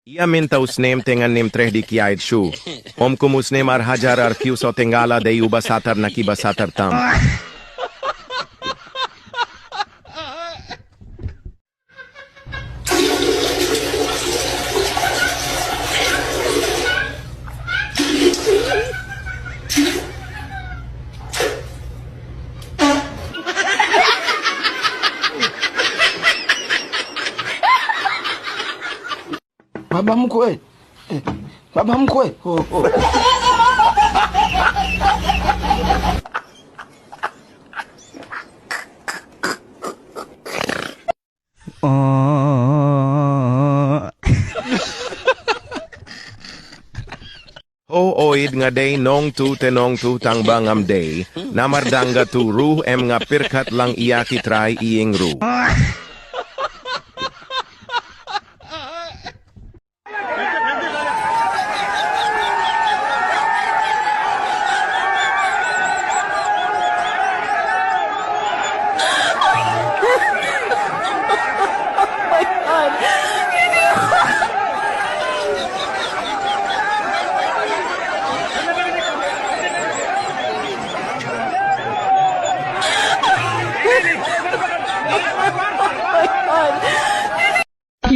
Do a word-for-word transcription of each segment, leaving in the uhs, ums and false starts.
Ïa mynta u snem te ngan nym treh dih ki ïaid shuh. Ym kum u snem ar hajar arphew saw te nga la dei uba satar na kiba satar tam. Baba mkwe. Eh, baba mkwe. Oh, oh. Oh. Ho, oid, nga dei nongtuh te nongtuh tang ba ngam dei. Namar dang nga tuh ruh em nga pyrkhat lang ïa ki trai ïing ruh.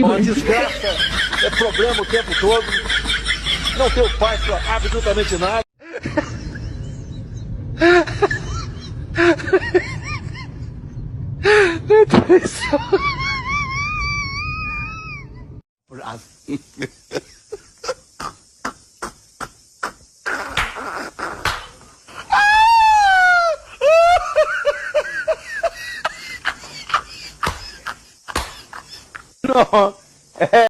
Uma desgraça, é problema o tempo todo, não tenho paz pra absolutamente nada. No.